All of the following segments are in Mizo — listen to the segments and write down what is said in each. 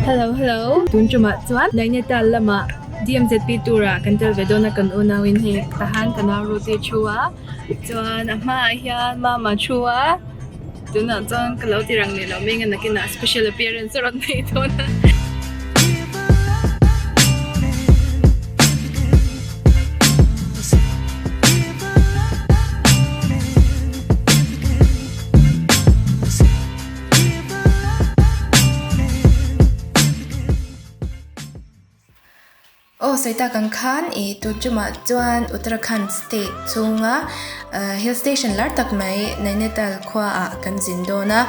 Hello hello tun tumah chuan Nainital lamah DMZP tour ah kan tel ve dawn a kan unau in hei tahan ka nau Ruth-i thu a chuan a hmaah hian Mama thu a tunah chuan ka lo ti rang leh lo mai eng nakinah special appearance a rawn nei dawn a. Aw sawi tak ang khan ih tun tumah chuan Uttarakhand state chhunga ah hill station lar tak mai Nainital khua ah kan zin dawn a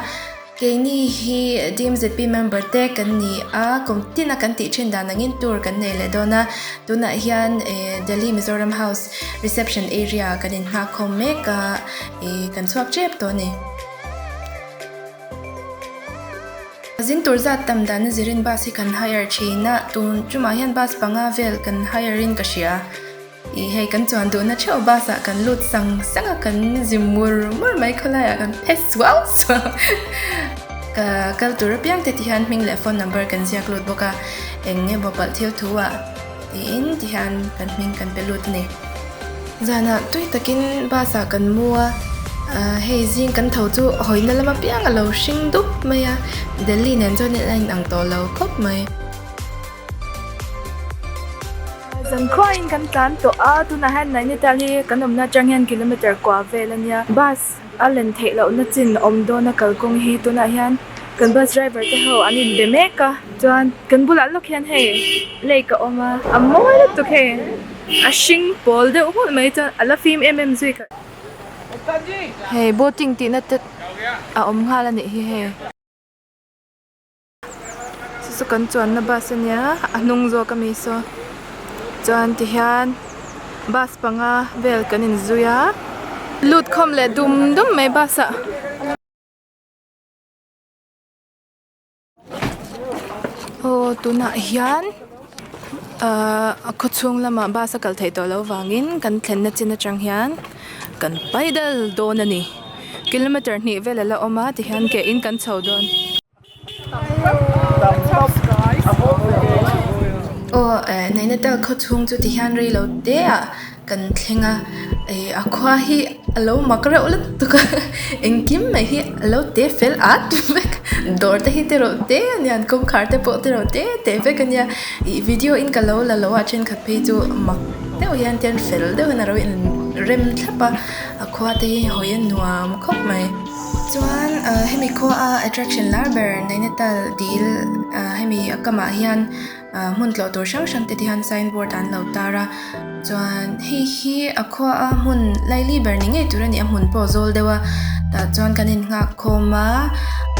keini hi DMZP member te kan ni a kum tin a kan tih thin dan angin tour kan nei leh dawn a tunah hian eh Delhi Mizoram house reception area ah kan inhngak khawm mek a ih kan chhuak tep tawh a ni. Zin tur zat tam dana zirin bus hi kan hire thin a, tun tumah hian bus panga vel kan hire in ka hria. Ih hei kan chuan duhna theuh bus ah kan lut sang sang a, kan zi mur mur mai khawlaiah kan phe suau suau. Ka kal tur apiang te ti hian hming leh phone number kan ziak lut bawk a, eng nge maw palh thil thu ah tiin ti hian kan hming kan pe lut a ni. Zanah tui takin bus ah kan mu a, ah hei zing kan tho chu hawina lam apiang a lo hring dup mai a, Delhi nen chuan a inang tawh lo khawp mai. Zankhuain kan tlan tawh a, tunah hian Nainital hi kan awmna atang hian kilometer kua vel a nia, bus a len theih lohna chin awm dawn a kalkawng hi tunah hian kan bus driver te ho an inbe mek a, chuan kan bulah lawk hian hei lake a awm a, a mawi lutuk hei a hring pawl deuh nghulh mai chuan a la fim em em zui ka hei boating tihna te a awm nghal a nih hi hei. Chu chu kan chuanna bus a nia a hnung zawk ami saw chuan tihian bus panga vel kan inzui a lut khawm leh dum dum mai bus ah. Aw tunah hian ahh a khawchhung lamah bus a kal theih tawh loh vangin kan thlenna chin atang hian kan paidal dawn a ni. Kilometer hnih vel a la awm a tihian ke in kan chho dawn. Aw eh Nainital khaw chhung chu tihian rei lo te ah kan thleng a ih a khua hi a lo mak reuh lutuk a engkim mai hi a lo te fel at vek dawr te hi te reuh te a nia an kawngkhar te pawh te reuh te te vek a nia ih video in ka lo la lo a thenkhat phei chu mak deuh hian tian fel deuh hian a lo in rem thlap a. A khua te hi hawi a nuam khawp mai. Chuan ah hemi khua a attraction lar ber Nainital dil ah hemi a kamah hian ah hmun tlawh tur hrang hrang te tihian sign board an lo tar a chuan hei hi a khua a hmun laili ber ni ngei tur a ni a hmun pawh a zawl deuh a tah chuan kan innghak khawm a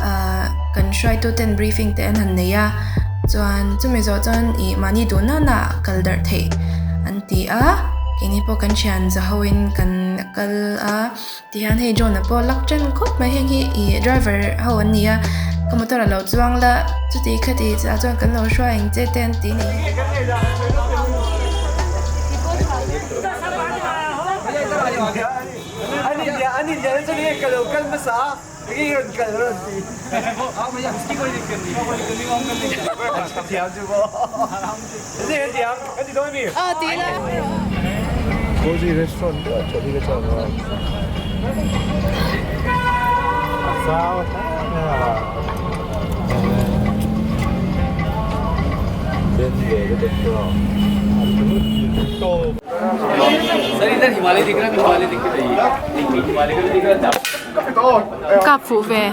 ah kan hruaitu ten briefing te an han nei a chuan chumi zawh chuan ih mahni duh nana kal darh theih an ti a keini pawh kan thian za ho in kan kal a tihian hei John a pawh lak ṭan khawp mai heng hi ih driver ho an ni a ka motor ah lo chuang la chuti khati chutah chuan kan lo hruai ang che te an ti a ni. Kap fuh ve.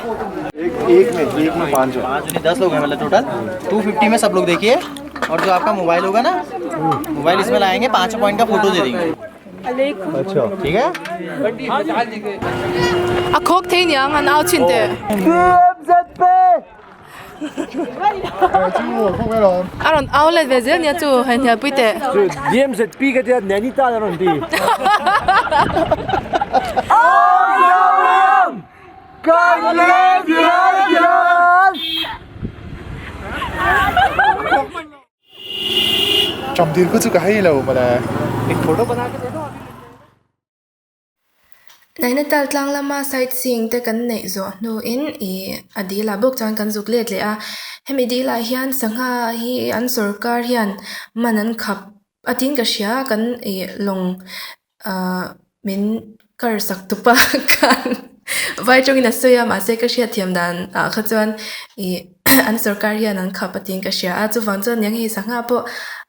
A khawk thei niang an au chhin teh. A rawn au let ve zel nia chu hei hnialpui teh. DMZP ka tia Nainital a rawn ti. Chamdil khu chu ka hei lo mawle. Nainital tlang lama sightseeing te kan neih zawh hnuin ih a dil ah bawk chuan kan zuk let leh a hemi dil ah hian sangha hi an sawrkar hian man an khap a tin ka hria kan ih lawng ahh min kar sak tupa khan vai tawngin a sawi a mahse ka hriatthiam dan ah kha chuan ih an sawrkar hian an khap a tiin ka hria a chuvang chuan eng hei sangha pawh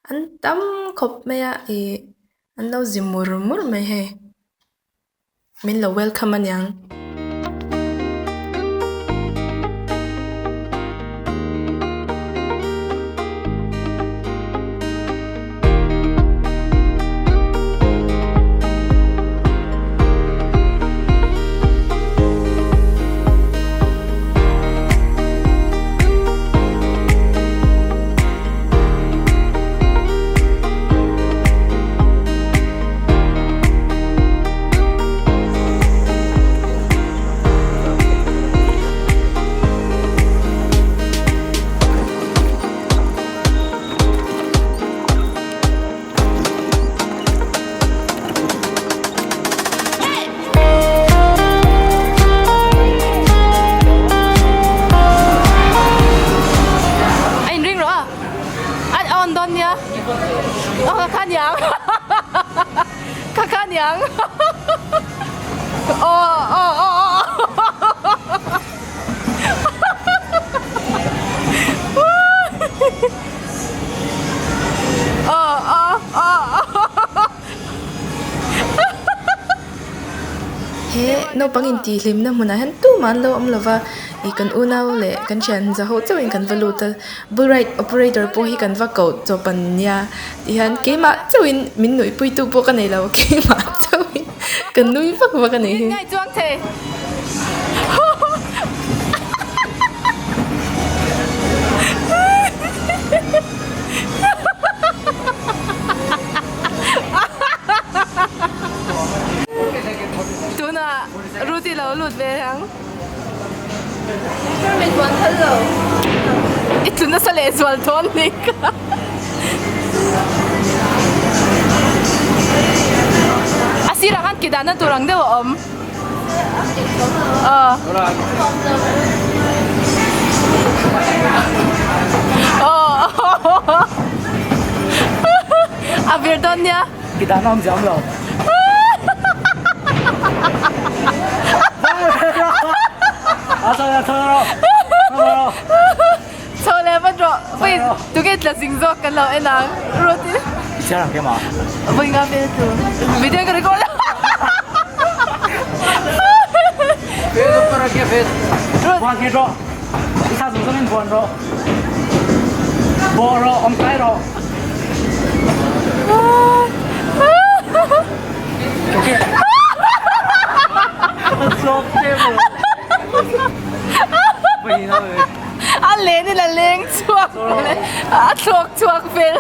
an tam khawp mai a ih an lo zi mur mur mai hei. Min lo welcome aniang. A inring rawh a, a on dawn nia. Aw ka kha niang ka kha niang aw aw aw aw aw aw aw aw. He naupang intihhlimna hmunah hian tumah an lo awm lova ih kan unau leh kan thian za ho chauhin kan va lut a bull ride operator pawh hi kan va koh chawp an nia tihian keimah chauhin min nuihpui tu pawh ka nei lo keimah chauhin ka nui vak vak a nih hi. Tunah Ruth-i lo lut ve ang. I tlu nasa leh zual dawn ni kha. A sirah khan kidahna tur ang deuh a awm. Aw. Aw. A vir dawn nia. Ki dan awm ziam lo. A chho le chho ro. Chho le vat rawh. Wait, tunge tla zing zawk kan lo en ang. Ruth-i. I chhiar ang kema. Vawi nga vel tu. Video ka record. Buan hi rawh. I sa zung zungin buan rawh. Bawh rawh, awm tlai rawh. A len in a leng chhuak a thluak chhuak vel.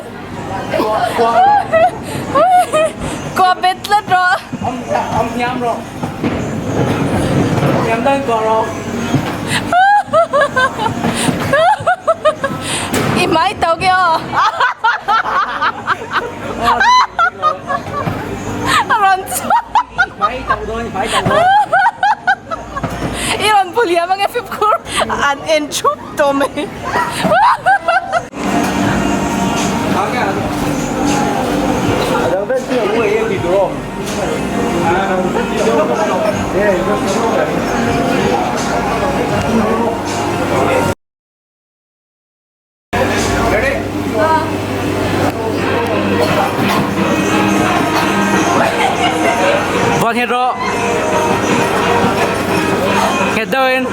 Kua bet tlat rawh. Awm hniam rawh. Hniam deuhin kua rawh. I hmai tau ke aw. A rawn chhuak. I hmai tau dawn, i hmai tau dawn. I rawn bu liam ange fimkhur an en thup tawh mai. Vâng hết rồi. Hết đâu em?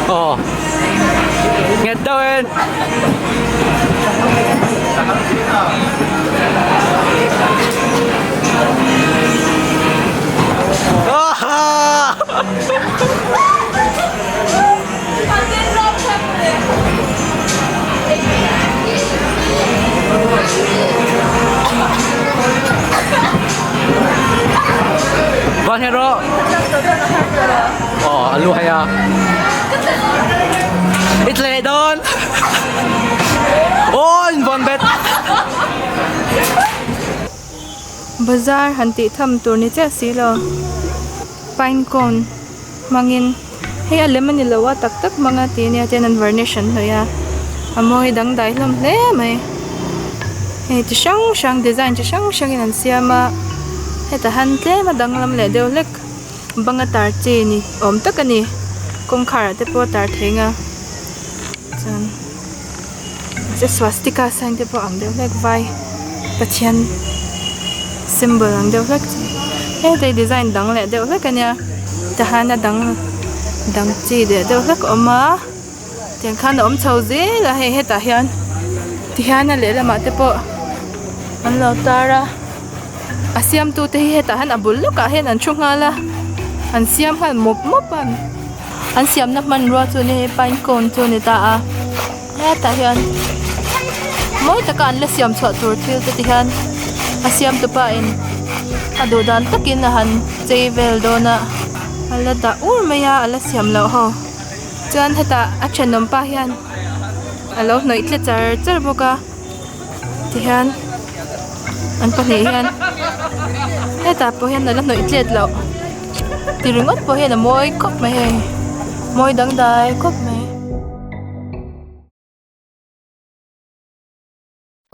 Ờ. Hết đâu em? Van hero. Oh, alu haya. Itle don. bet. Bazar han tih tham tur ni chiah si lo pine cone hmangin hei a lem a ni lo a tak tak hmanga tih ania chuan an varnish an hnawih a a mawi dangdai hlawm hle mai hei chi hrang hrang design chi hrang hrangin an siam a hetah hian tlem a danglam leh deuh hlek banga tar chi ni awm tak a ni kawngkhar ah te pawh a tar thei ang a chuan mahse swastika sign te pawh a ang deuh hlek vai pathian symbol ang deuh hlek heta hi design dang leh deuh hlek a nia tahan a dang dang chi leh deuh hlek a awm a tiang khan a awm chho zel a hei hetah hian tihian a lehlamah te pawh an lo tar a a siamtu te hi hetah hian a bul lawkah hian an thu nghal a an siam nghal mawp mawp a. An siamna hmanrua chu ni pine cone chu a ni ta a hetah hian mawi taka an la siam chhuah tur thil te ti hian a siam tupa in a duh dan takin a han chei vel dawn a a la dah ur mai a a la siam loh ho chuan hetah a thenawm pa hian a lo hnawih tle char char bawk a tihian an pahnih hian hetah pawh hian a la hnawih tlet loh. Ti ringawt pawh hian a mawi khawp mai hei mawi dangdai khawp mai.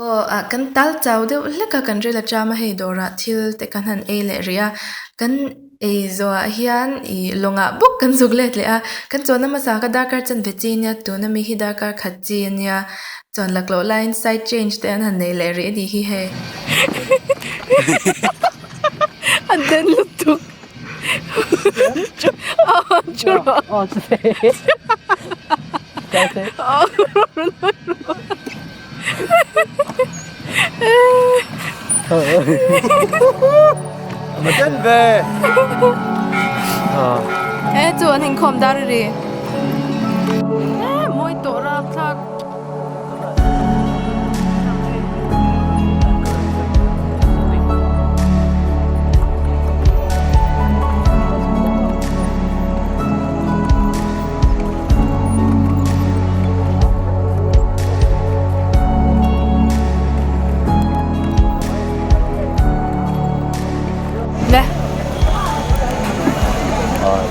Aw ah kan tal chau deuh hlek a kan ril atang a hei dawrah thil te kan han ei leh rih a kan ei zawhah hian ih lawngah bawk kan zuk let leh a kan chuanna hmasa kha darkar chanve chi ania tuna mi hi darkar khat chi ania chuan laklawh laiin side change te an han nei leh rih a nih hi hei. A den lutuk E chu an inkhawm dar a ri e mawi tawh rapthlak. Le.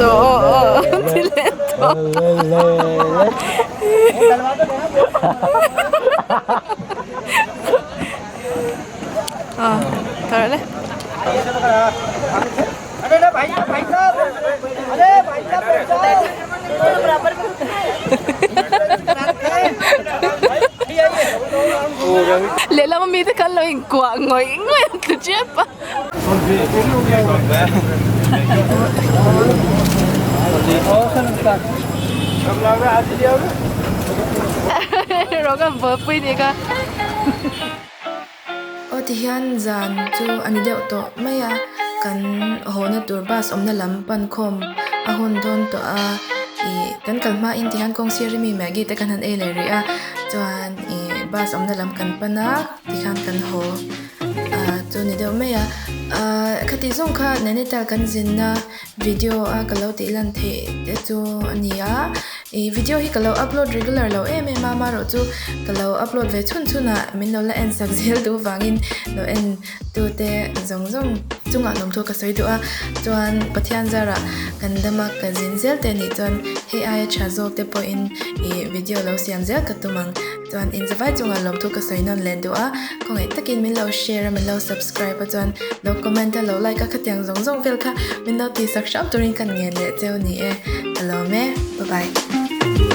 Aw aw ti leh tawh. Lehlam ami te khan lo inkuah ngawih ngawih a tlu tep a. Rawng buaipui ni kha. Aw tihian zan chu a ni deuh tawh mai a kan hawhna tur bus awmna lam pan khawm a hun dawn tawh a ih kan kal hmain tihian kawng sir ami maggie te kan han ei leh rih a chuan ih bus awmna lam kan pan a tikhan kan haw. Ah chu ni deuh mai a ah khati zawng kha Nainital kan zinna video a ka lo tih lan theih te chu a ni a ih video hi ka lo upload regular lo em em a amaherawh chu ka lo upload ve chhun chhun a min lo la en sak zel duh vangin lo en tu te zawng zawng chungah lawmthu ka sawi duh a chuan Pathian zarah kan dam a ka zin zel te anih chuan hei aia tha zawk te pawhin ih video lo siam zel ka tum ang. Chuan inzavai chungah lawmthu ka sawi nawn leh duh a, khawngaih takin min lo share a, min lo subscribe a chuan lo comment a, lo like a, khatiang zawng zawng vel kha min lo tihsak hram turin ka ngen leh cheu ni e. Ka lawm e. Bye bye.